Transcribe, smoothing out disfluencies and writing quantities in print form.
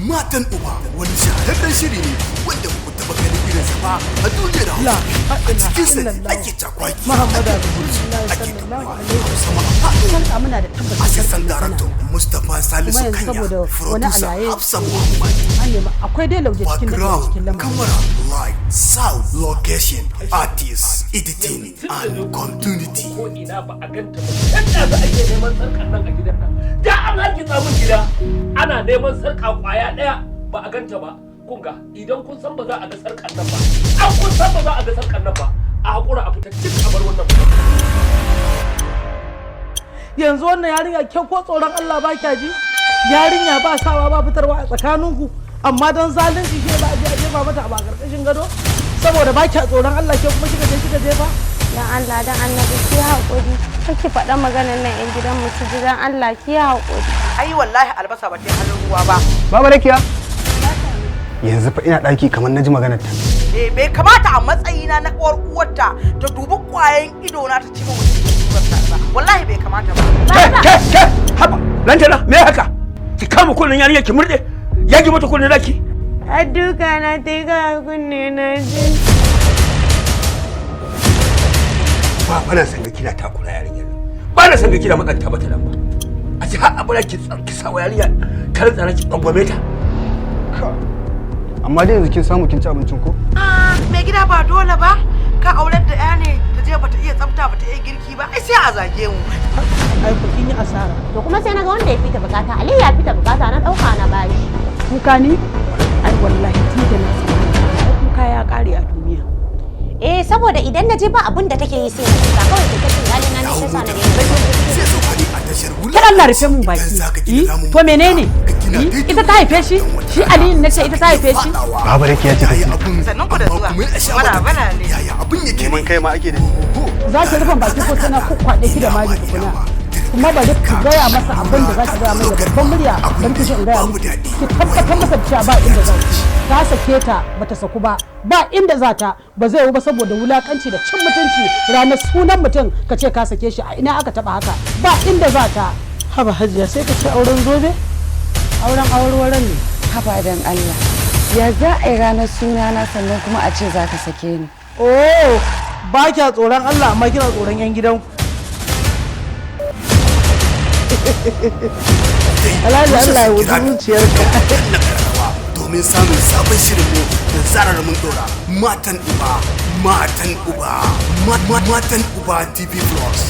Matan Uba wani shahararren shiri ne wanda ba ku taɓa ganin irinsa ba a duniyar Hausa. A cikinsa ne ake cakwaki, Muhammadu ake gurzu, Rasulullahi ake sallallahu tabuwa, alaihi Hausa ma a faɗo. Sarka muna da tabbacin Assistant sarkar nan Director tana nan. Mustapha Kuma Salisu yanzu Kanya, saboda wani Producer alaye Hafsa Muhammad. An nemi akwai dai lauje cikin daɗi a cikin Background, lamarin. camera, light, sound, location, artist, editing, and continuity. Ko ina ba a ganta ba. Dan da za ake neman sarkar nan a gidan nan, da an hargitsa min gida ana neman sarka kwaya daya ba a ganta ba. Kun ga, idan kun san ba za a ga sarkar nan ba, an kun san ba za a ga sarkar nan ba, a hakura a fita duk a bar wannan mutum. Yanzu wannan yarinya, kyau ko tsoron Allah ba kya ji? Yarinya ba sawa ba fitarwa a tsakaninku, amma don zalunci ke ba a je a jefa mata a karkashin gado saboda ba kya tsoron Allah, ke kuma kika je kika jefa. Dan Allah, dan Annabi, ki haƙuri. Kake faɗa maganar nan 'yan gidan mu su ji. Dan Allah ki haƙuri. Ai wallahi albasa ba ta yi halin ruwa ba. Baba Rakiya. Yanzu fa ina ɗaki kamar na ji maganar ta. Eh, bai kamata a matsayina na uwar uwarta ta dubi kwayan ido na ta ci min mutum ba. Wallahi bai kamata ba. Ke, ke, ke, haba lantana, me haka? Ki kama kunnen yarinya ki murde, ya ki mata kunnen zaki. A duka na ta yi ga kunne na ji. Ba fa na san ga kina takura yarinyar nan, ba na san ga kina matsanta mata nan ba. A ce har abu ki ki sa wa yarinya kar tsara, ki tsangwame ta. Amma dai yanzu kin samu kin ci abincin ko? Ah, mai gida, ba dole ba ka aurar da ya ne ta je bata iya tsafta, bata iya girki ba, ai sai a zage mu. Ai ku kin yi asara. To kuma sai na ga wanda ya fita bukata, Ali ya fita bukata, na dauka na bashi. Kuka ni? Ai wallahi tun da na san ai kuka ya kare a duniya. Eh, saboda idan na je ba abun da take yi sai na kuka kawai, ta cin gali na, ni sai sa na daina. Sai sauka ne a tashar Kar Allah rufe mun Idan baki. za ka Eh, gina ramin to menene? ka gina Eh, daidai ita ta haife shi? Shi Ali na ce ita ta haife shi? Baba Rakiya ce Yaya take. abun Sannan ku da amma zuwa. kuma ya sha Mara mata bala ne. Yaya abun yake? Neman kai ma ake da ni. Za ki rufe baki ko sai na kukwaɗe ki da mari tukuna? Kuma bari ki gaya masa abin da za ki gaya mai da babban murya don ki in gaya miki. Ki tabbatar masa da cewa ba inda za ki. Ta sake ta, bata saku ba, ba inda za ta, ba zai yiwu ba, saboda wulakanci da cin mutunci, ranar sunan mutum ka ce ka sake shi. A ina aka taba haka? Ba inda za ta. Haba hajiya, sai ka ce auren zobe, auren awarwaran ne. Haba dan Allah. Ya za a yi ranar sunana sannan kuma a ce za ka sake ni? Oh, ba kya tsoron Allah amma kina tsoron yan gidanku. Alhaji, Allah ya wuce zuciyarka. Danna kararrawa domin samun sabon shirin mu da zarar mun dora. Matan Uba, Matan Uba, Matan Uba TV Plus.